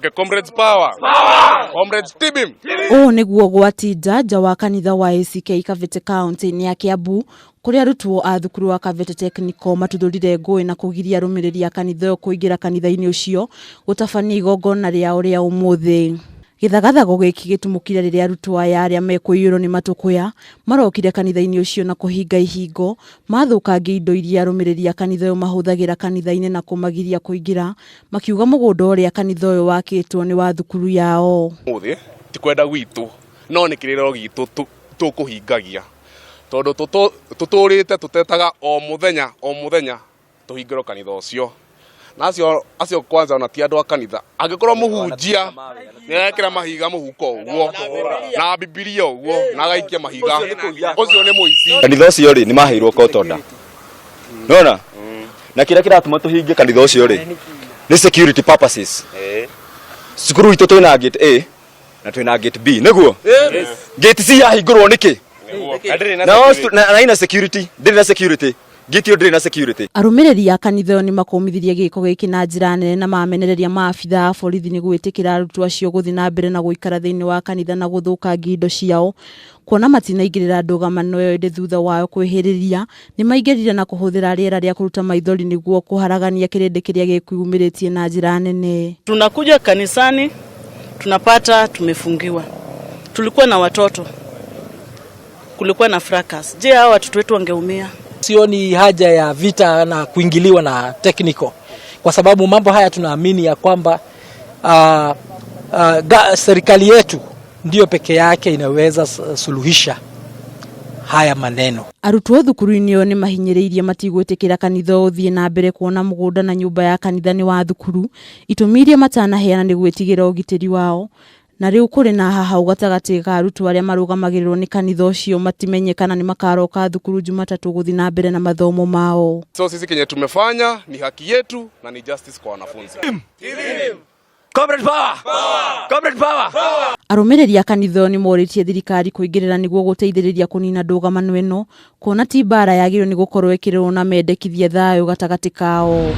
Okay, comrades power. Power. Comrades Tibim. Ũũ nĩguo gwatinda nja wa kanitha wa ACK Kavete kaunti-inĩ ya Kiambu kũrĩa arutwo a thukuru wa Kavete Technical matuthũrire ngũĩ na kũgiria arũmĩrĩri a kanitha ũyũ kũingĩra kanitha-inĩ ũcio gũtabania igongona rĩao rĩa ũmũthĩ. Gĩthagathago gĩkĩ gĩtumũkire rĩrĩa arutwo aya arĩa mekũiyũrwo nĩ matũkũya marokire kanitha-inĩ ũcio na kũhinga ihingo, mathũkangia indo iria arũmĩrĩri a kanitha ũyũ mahũthagĩra kanitha-inĩ na kũmagiria kũingĩra makiuga mũgũnda ũrĩa kanitha ũyũ wakĩtwo nĩ wa thukuru yao. Ũmũthĩ ti kwenda gwitũ no nĩ kĩrĩro gitũ tũkũhingagia tondũ tũtũrĩte tũtetaga o mũthenya o mũthenya tũhingĩrwo kanitha ũcio na acio acio kwanza ona ti andũ a kanitha angĩkorwo mũhunjia nĩ arekĩra mahiga mũhuko ũguo na bibilia ũguo na agaikia mahiga ũcio nĩ mũici. Kanitha ũcio rĩ nĩ maheirwo court order nona na kĩrĩa kĩratũma tũhingie kanitha ũcio rĩ nĩ security purposes. Cukuru itũ twĩna gate A na twĩna gate B nĩguo gate C yahingũrwo nĩkĩ na na ina security ndĩrĩ na security gate ĩyo ndĩrĩ na security. Arũmĩrĩri a kanitha ũyũ nĩmakũmithirie gĩko gĩkĩ na njĩra nene na mamenereria maabitha a borithi nĩ gwĩtĩkĩra arutwo acio gũthiĩ na mbere na gũikara thĩinĩ wa kanitha na gũthũkangia indo ciao kuona matinaingĩrĩra ndũgamano ĩyo ĩndĩ thutha wao kwĩhĩrĩria nĩmaingĩrire na kũhũthĩra rĩera rĩa kũruta maithori nĩguo kũharagania kĩrĩndĩ kĩrĩa gĩkwĩyumĩrĩtie na njĩra nene. Tunakuja kanisani tunapata tumefungiwa. Tulikuwa na watoto, kulikuwa na fracas. Je, hawa watoto wetu wangeumia? Sioni haja ya vita na kuingiliwa na technical, kwa sababu mambo haya tunaamini ya kwamba serikali yetu ndiyo peke yake inaweza suluhisha haya maneno. Arutwo thukuru-inĩ ĩyo nĩmahinyĩrĩirie matigwĩtĩkĩra kanitha ũthiĩ na mbere kuona mũgũnda na nyũmba ya kanitha nĩ wa thukuru itũmi iria matanaheana nĩ gwĩtigĩra ũgitĩri wao na rĩu kũrĩ na hahau gatagatĩ ka arutwo arĩa marũgamagĩrĩrwo nĩ kanitha ũcio matimenye kana nĩ makaroka thukuru Jumatatũ gũthiĩ na mbere na mathomo mao. So sisi kenye tumefanya ni haki yetu na ni justice kwa wanafunzi. Comrade power! Comrade power! Arũmĩrĩri a kanitha ũyũ nĩmorĩtie thirikari kũingĩrĩra nĩguo gũteithĩrĩria kũnina ndũgamano ĩno kuona ti mbara yagĩrĩirwo nĩ gũkorwo ĩkĩrũo na mendekithie thayũ gatagatĩ kao.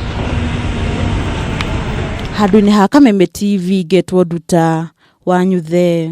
Handũ-inĩ ha Kameme TV ngetwo Nduta Wanyuthe.